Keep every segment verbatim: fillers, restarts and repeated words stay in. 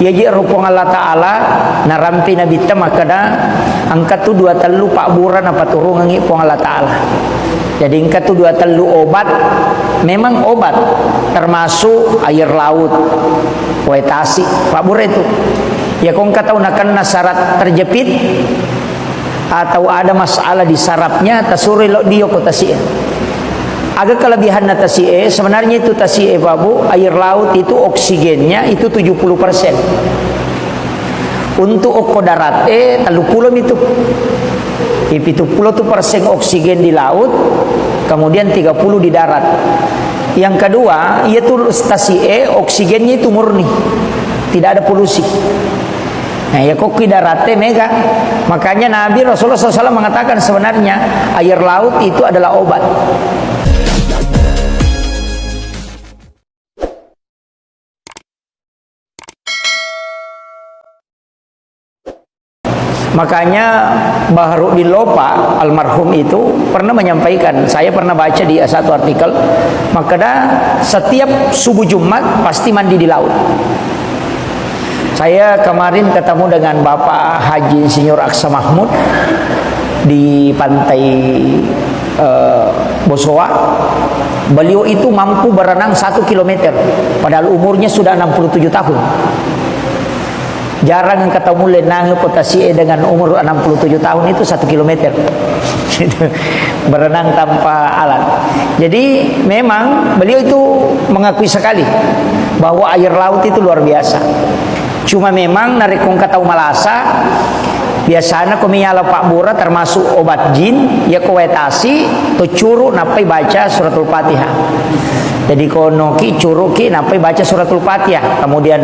Iyaji ero Puang Allah Ta'ala narampi Nabitta makkeda, engka tu dua tellu pabbura napaturungengngi Puang Allah Ta'ala. Jadi engka tu dua tellu obat, memang obat, termasuk air laut, wae tasi, pabbura itu. Ya, ko engka tau nakenna syarat terjepit, atau ada masalah di sarafnya, tasuroi lo dio ko tasi'e. Aga kelebihanna tasi'e? Sebenarnya itu tasi'e, Pak Bu, air laut itu oksigennya itu tujuh puluh persen. Untuk okko darat, eh, tellu pulo mitu. Di pitu pulo tu persen oksigen di laut, kemudian tiga puluh di darat. Yang kedua, iya tu tasi'e, oksigennya itu murni. Tidak ada polusi. Nah, ya, kokki darate mega. Makanya Nabi Rasulullah sallallahu alaihi wasallam mengatakan sebenarnya air laut itu adalah obat. Makanya Baharuddin Lopa almarhum itu pernah menyampaikan, saya pernah baca di satu artikel, makkeda setiap subuh Jumat pasti mandi di laut. Saya kemarin ketemu dengan Bapak Haji Insinyur Aksa Mahmud di pantai, eh, Bosowa. Beliau itu mampu berenang satu kilometer, padahal umurnya sudah enam puluh tujuh tahun. Jarang engka tau mulle nange potasi'e dengan umur enam puluh tujuh tahun itu satu kilometer. Gitu. Berenang tanpa alat. Jadi memang beliau itu mengakui sekali bahwa air laut itu luar biasa. Cuma memang narekko engka tau malasa, biasana ko miyala pabbura termasuk obat jin, ya ko wae tasi, to curu nappai baca suratul Fatihah. Jadi ko noki curuki nappai baca suratul Fatihah, kemudian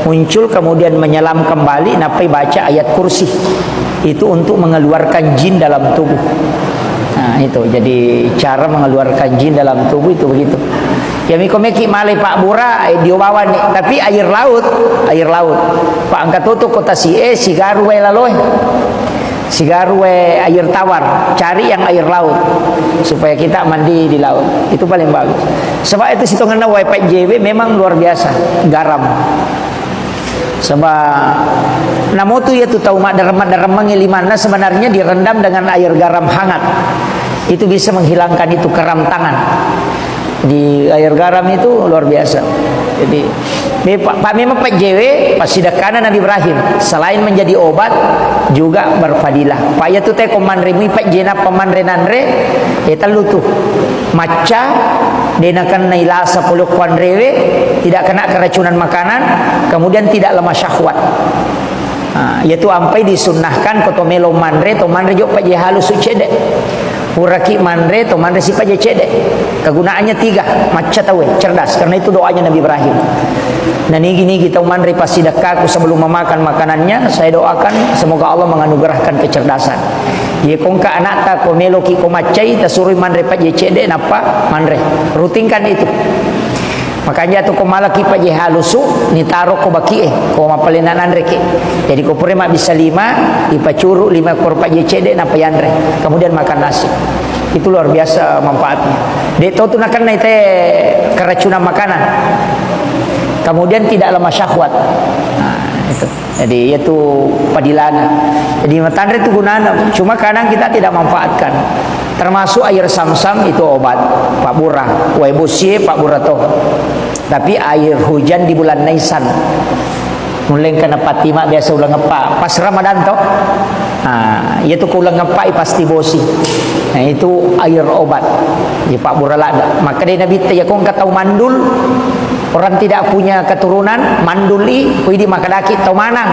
muncul, kemudian menyelam kembali, nappai baca ayat kursi. Itu untuk mengeluarkan jin dalam tubuh. Nah, itu. Jadi cara mengeluarkan jin dalam tubuh itu begitu. Ya, miko meki malai pabbura, eh, dio bawani. Tapi air laut, air laut. Pak, engka toto ko tasi'e, sigaru wae laloe. Sigaru wae air tawar, cari yang air laut. Supaya kita mandi di laut. Itu paling bagus. Sebab itu sitongenna wae pajjewe memang luar biasa, garam. Sebab namotu iya tu tau maddarem-maddaremmengngi limanna sebenarnya direndam dengan air garam hangat. Itu bisa menghilangkan itu keram tangan. Di air garam itu luar biasa. Jadi, me-, pa-, pa-, memang pajjewe, pasidekkana Nabi Ibrahim, selain menjadi obat, juga berfadilah. Pa iya tu te ko manre mui pajjena pamanre nanre, eh, tellu tu. Macca, de nakennai lasa pole ko anrewe, tidak kena keracunan makanan, kemudian tidak lemah syahwat. Ah, iyatu ampai disunnahkan ko to melo manre, to manre jo pajje halusu cedde. Puraki manre, to manre si pajje cedde. Kegunaannya tiga, macca tauwe, cerdas. Karena itu doanya Nabi Ibrahim. Nah, nigi-nigi tau manre passidekkaku sebelum memakan makanannya, saya doakan semoga Allah menganugerahkan kecerdasan. Iya, ko engka anakta ko meloki ko maccai, tasurui manre pajje cedde, nappa manre. Rutinkan itu. Makanya tu ko malaki pajje halusu, nitaro ko bakie, ko mapalena nanreke. Jadi ko pura mabbissa lima, ipacuru lima kor pajje cedde, nappa yanre. Kemudian makan nasi. Itu luar biasa manfaatnya. De to tu nakenna ite keracunan makanan. Kemudian tidak lemah syahwat. Nah, itu. Jadi, iyatu padilana. Jadi, matanre tu gunana. Cuma kadang kita tidak manfaatkan. Termasuk air samsam itu obat. Pabbura. Wae bosie pabbura to. Tapi air hujan di bulan Naisan. Mulleng kena patima biasa uleng eppa. Pas Ramadan to. Nah, iyatu ko uleng eppa pasti bosi. Nah, itu air obat. Di pabbura ladda. Maka dari Nabi te, ya ko engka tau mandul, orang tidak punya keturunan, manduli, ko idi makkedaki tau manang,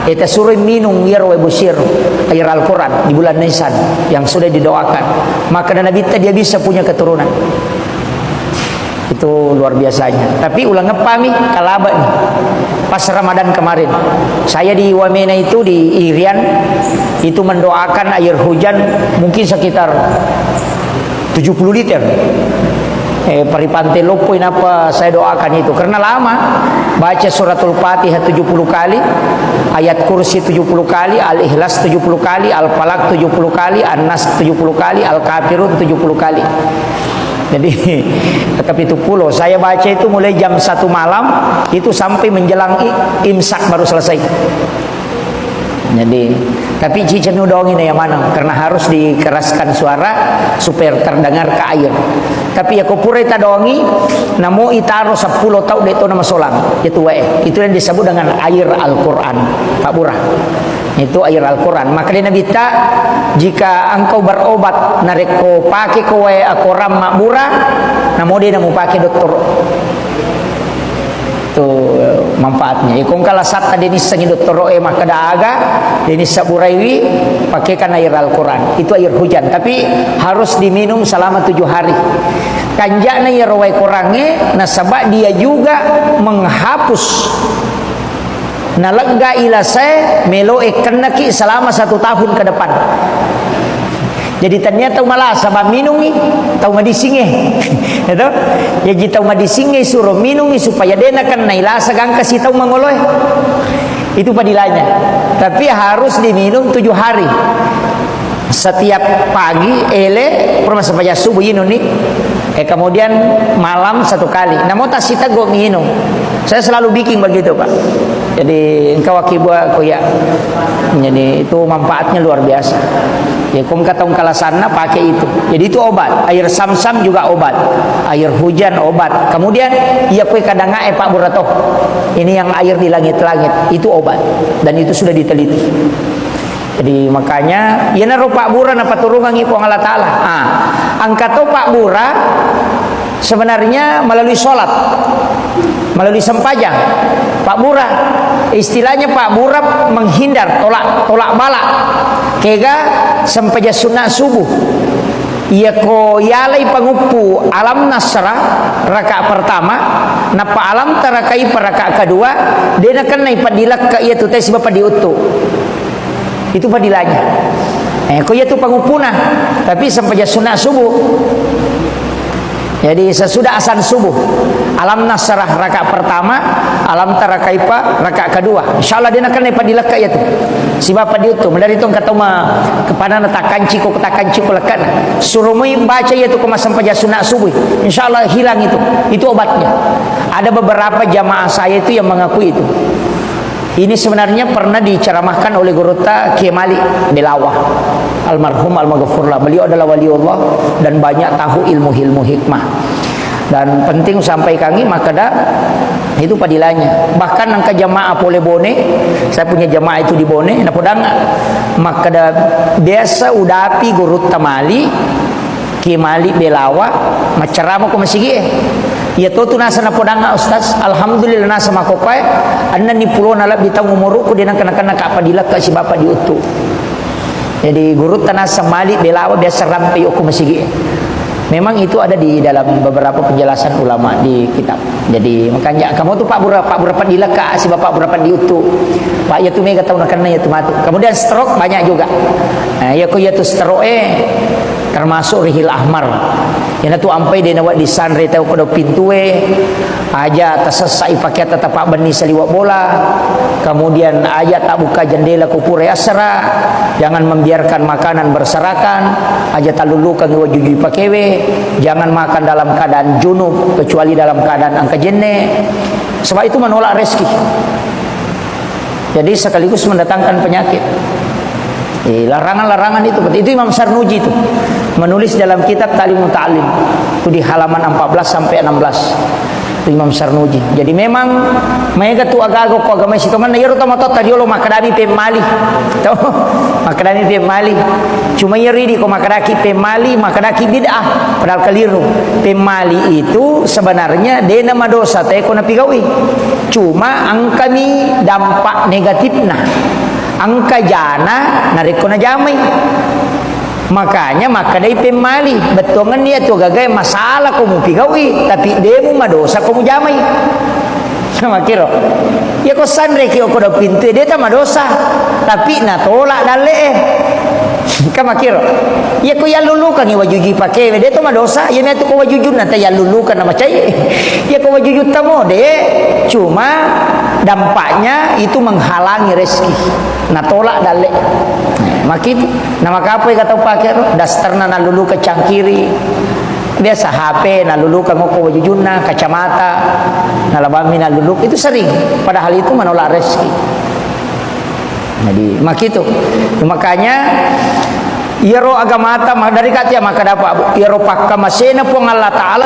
eh, tasuroi minung iyaro wae bosiro, air Al-Quran, di bulan Nisan yang sudah didoakan. Maka Nabitta dia bisa punya keturunan. Itu luar biasanya. Tapi uleng eppami, kalaba ni. Pas Ramadan kemarin, saya di Wamena itu, di Irian, itu mendoakan air hujan mungkin sekitar tujuh puluh liter. Eh, paripante loppoi napa saya doakan itu. Karena lama, baca suratul Fatihah tujuh puluh kali, ayat kursi tujuh puluh kali, Al-Ikhlas tujuh puluh kali, Al-Falaq tujuh puluh kali, An-Nas tujuh puluh kali, Al-Kafirun tujuh puluh kali. Jadi, ke pitu puluh, saya baca itu mulai jam satu malam, itu sampai menjelang i-, imsak baru selesai. Jadi, tapi ciceng udaongi na yang mana, karena harus dikeraskan suara supaya terdengar ke air. Tapi ya ko purai tadongi, namo itaro sepuluh tau de to nama solang. Itu wae. Itu yang disebut dengan air Al-Quran. Pak Bura. Itu air Al-Quran. Maka dia Nabi ta, jika engkau berobat, narekko pake ko wae akoram mabbura, namo de namu pake dokter. Itu manfaatnya. Iko engka lasatta de nissengi dottoro'e makkeda aga, de nissa buraiwi, pakaikan air Al-Quran. Itu air hujan, tapi harus diminum selama tujuh hari. Kanja'na iyaro wae korangnge, nasaba dia juga menghapus. Nalegga ilasae, melo'e kennaki selama satu tahun ke depan. Jadi, tania tau malasa, ba minungi, tau madisingnge. Ya toh? Jaji tau madisingnge suro minungi supaya de nakennai lasa gangka si tau mangoloe. Itu padilanya. Tapi harus diminum tujuh hari. Setiap pagi, ele, pura massempajang subuh inunni. Eh, kemudian malam satu kali. Namo tassiteggo minum. Saya selalu bikin begitu, Pak. Jadi, engka wakkibua ko iya. Jadi, itu manfaatnya luar biasa. Ya, ko engka tau engka lasanna, pakai itu. Jadi, itu obat. Air Sam-Sam juga obat. Air hujan obat. Kemudian, iya kue kadang ae Pak Bura toh. Ini yang air di langit-langit, itu obat. Dan itu sudah diteliti. Jadi, makanya, iyanaro Pak Bura napaturungangi Puang Allah Taala. Ah, engka to Pak Bura, sebenarnya melalui sholat, melalui sempajang. Pak Bura, istilahnya Pak Bura menghindar, tolak, tolak bala. Kega sempajang sunat subuh. Iya ko yalai panguppu Alam Nasrah rakaat pertama, nappa Alam Tara Kaifa rakaat kedua, de nakennai padilakka iya tu tesi bapa diuttu. Itu fadilahnya. Eh, ko iya tu panguppuna, tapi sempajang sunat subuh. Jadi, sesudah azan subuh, Alam Nasrah rakaat pertama, Alam Tara Kaifa rakaat kedua. Insya Allah de nakennai padilakka iya tu. Sibawa padiuttu, madari tu engka tau ma kepanana takanci ko, takanci ko lekkana. Suro moi baca iya tu ko massempajang sunat subuh. Insya Allah hilang itu. Itu obatnya. Ada beberapa jamaah saya itu yang mengakui itu. Ini sebenarnya pernah diceramahkan oleh Gurutta Kiai Malik Belawa, almarhum almaghfurlah. Beliau adalah waliullah dan banyak tahu ilmu-ilmu hikmah. Dan penting sampaikangi makkeda itu padilanya. Bahkan engka jamaah pole Bone, saya punya jamaah itu di Bone, napodang makkeda biasa udapi Gurutta Malik, Kiai Malik Belawa, maccarama ko masigi'e. Iya to tu nasa napodang, Ustaz, alhamdulillah nasa makopae, ennenni pulona lebbi taung umuruku, de nengka-nengka kappa dilekka sibawa diuttu. Jadi, Gurutta nasa Malik Belawa biasa rampe okko masigi'e. Memang itu ada di dalam beberapa penjelasan ulama di kitab. Jadi, makanya kamu tu Pak Bura, Pak Bura Padilekka, sibawa Pak Bura Padiuttu. Pak, iya tu mega tau nakenna iya tu matu. Kemudian stroke banyak juga. Nah, iya ko iya tu stroke, eh, termasuk Rihil Ahmar. Iyana tu ampai de nawedding sanre tau ko dau pintue, aja tasessai pakeatta tapabbenni saliweng bola, kemudian aja tabbuka jendela ko pura assara, jangan membiarkan makanan berserakan, aja tallulukangi wajujui pakewe, jangan makan dalam keadaan junub kecuali dalam keadaan engka jenne, sebab itu menolak rezeki. Jadi sekaligus mendatangkan penyakit. Eh, larangan-larangan itu, itu Imam Sarnuji itu menulis dalam kitab Ta'lim Muta'allim. Itu di halaman empat belas sampai enam belas. Itu Imam Sarnuji. Jadi memang maega tu aga-aga ko agama Sitongenna, iyaro tomatoatta riolo makkedami pemmali. Tau? Makkedami pemmali. Cuma iyaro idi ko makkedaki pemmali, makkedaki bid'ah. Padahal keliru. Pemmali itu sebenarnya dena madosa te ko napigaui. Cuma engkami dampak negatifna. Engka jana narekko najamai. Makanya makkedai pemmali, bettuangenni iyatu gagae masalah ko mupigaui, tapi de mumadosa ko mujamai. Makkiro. Iya ko sanreki okko dau pintue, de tamadosa, tapi natolak dalle'e. Kan makkiro. Iya ko yallulukangi wajujui pakewe, de to madosa, iya miatu ko wajujunna ta yallulukan namacai. Iya ko wajujutta mo, de, cuma dampaknya itu menghalangi rezeki. Natolak dalle. Makitu, namakapoi ka tau pake ro, dasterna nallulukan cangkiri. Biasa H P nalulukang okko wajujunna, kacamata nalabammi naluluk, itu sering. Padahal itu menolak rezeki. Jadi, makitu. Makanya, iyaro agamata, ma-, dari katia maka dapat, iyaro pakkamasena Puang Allah Ta'ala